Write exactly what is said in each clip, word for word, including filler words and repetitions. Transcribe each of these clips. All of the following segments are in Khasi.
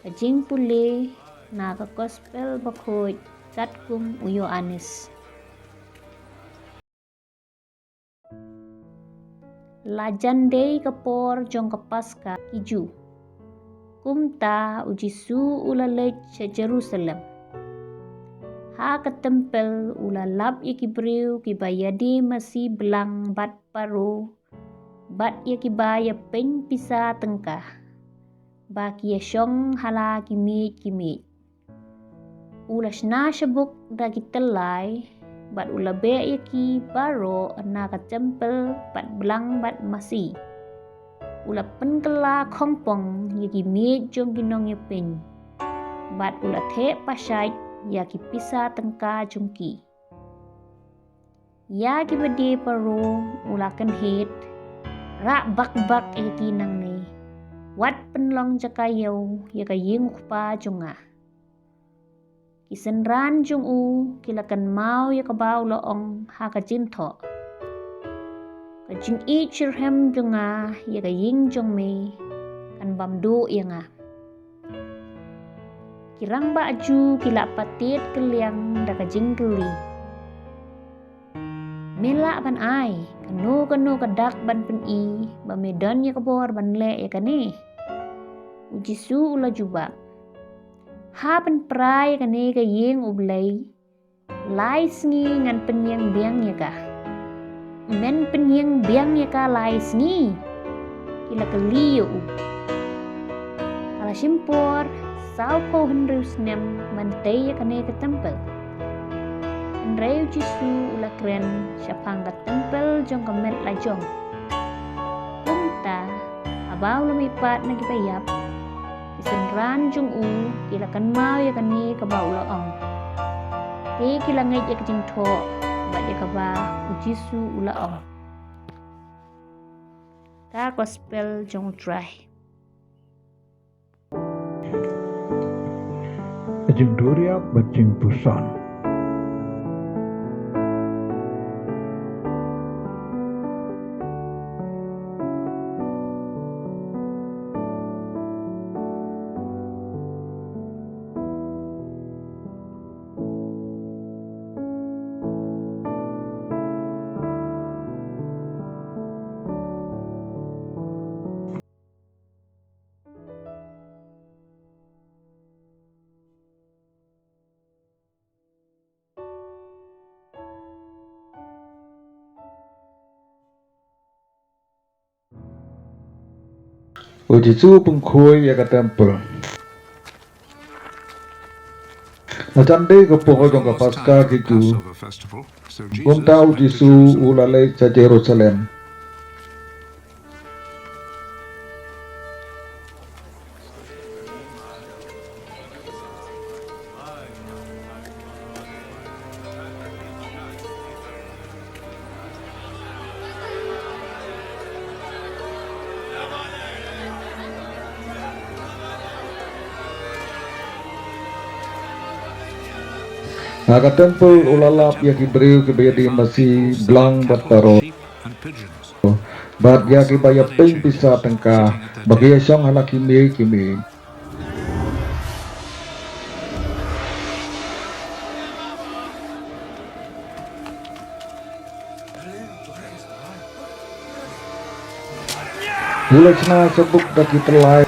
Ka jingpule na ka Gospel Bakhuid katkum u Ïoannis. La jan dei ka por jong ka Paska ki Jiw. Kumta u Jisu u la leit sha Jerusalem. Ha ka templ u la lap ïa ki briew kiba ïadie masi blang bad paro, bad ïa kiba ïapeiñ pisa tyngka, ba ki ïashong ha la ki miej ki miej. U la shna shabuk da ki tyllai, bad u la beh ïa ki baroh na ka templ bad blang bad masi. U la pynkylla khongpong ïa ki miej jong ki nongïapeiñ, bad u la theh pashait ïa ki pisa tyngka jong ki. Ïa kiba die paro u la kynhit, "Rah bak bak ïa ki nangne. Wat pynlong jaka ïew ïa ka ïing u Kpa jong nga." Ki synran jong u ki la kynmaw ïa kaba u la ong ha ka jingthoh, "Ka jingïeit shitrhem jong nga ïa ka ïing jong me kan bam duh ïa nga." Ki rangbah Jiw ki la patied kylliang da ka jingkylli, "Me lah ban ai kano kano ka dak ban pyni ba me don ïa ka bor ban leh ïa kane?" U Jisu u la jubab, "Ha pynpra ïa kane ka ïing U Blei, lai sngi ngan pynïeng biang ïa ka. Men pynïeng biang ïa ka lai sngi?" ki la kylli ïa u. Ka la shim por saw phew hynriew snem ban tei ïa kane ka templ. Hynrei u Jisu u la kren shaphang ka templ jong ka met la jong. Kumta, haba u la mihpat na kiba ïap, ki synran jong u ki la kynmaw ïa kane kaba u la ong. Te ki la ngeit ïa ka jingthoh bad ïa kaba u Jisu u la ong. Ka Gospel jong U Trai. Ka jingduriap bad jingpuson. U Jisu u pynkhuid ïa ka templ. La jan dei ka por jong ka Paska ki Jiw. Kumta u Jisu u la leit sha Jerusalem. Ha ka templ u la lap ïa ki briew kiba ïadie masi blang bad paro, bad ïa kiba ïapeiñ pisa tyngka, ba ki ïashong ha la ki miej ki miej. U la shna shabuk da ki tyllai,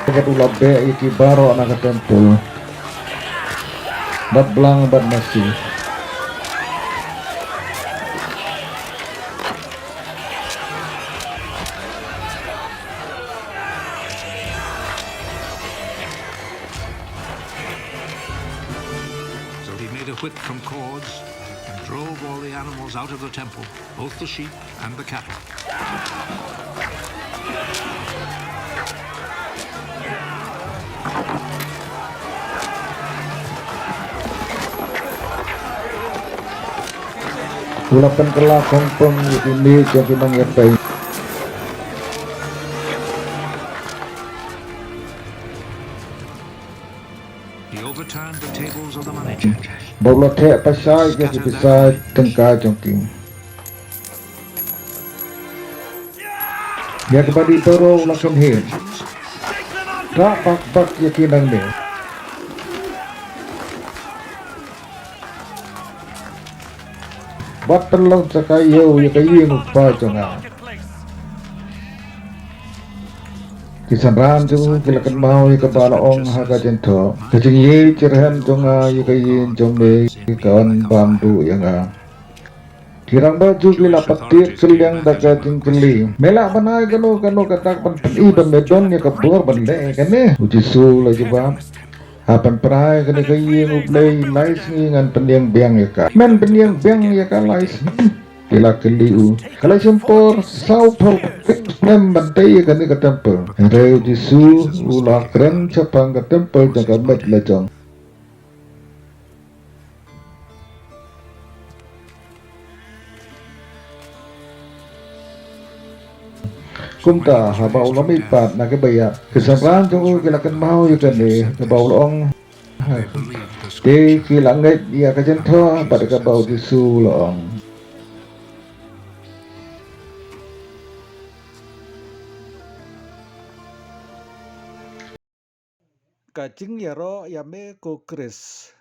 bad u la beh ïa ki baroh na ka templ, bad blang bad masi. So he made a whip from cords and drove all the animals out of the temple, both the sheep and the cattle. U la pynkylla khongpong ïa ki miej jong ki nongïapeiñ. He overturned the tables of the money changers. Bad u la theh pashait ïa ki pisa tyngka jong ki. Ïa kiba die paro u la kynhit. Rah bak bak ïa ki nangne. Bad pynlong sa ka ïew ïa ka ïing u kpa jong nga. Ki synran jong u ki la kynmaw ïa kaba la ong ha ka jingthoh. Ka jingïeit jyrhem jong nga ïa ka ïing jong me ka wan bam duh ïa nga. Ki rangbah Jiw ki la pat tied kylliang da ka jingkylli. Me lah ban ai kano kano ka dak ban pyni ba me don ïa ka bor ban leh ïa kane? U Jisu u la jubab, ha pynpra ïa kane ka ïing U Blei lai sngi ngan pynïeng biang ïa ka. Men pynïeng biang ïa ka lai sngi? Ki la kylli u. Ka la shim por saw phew snem ban tei ïa kane ka templ. Hynrei U Jisu u la kren shaphang ka templ jong ka met la jong. Kumta haba u la mih pat na ka baiat, ki synran jong u ki la kynmaw ïa kane kaba u la ong. Te ki la ngeit ïa ka jingthoh bad kaba U Jisu u la ong. Ka jingïaroh ïa me ko Khrist.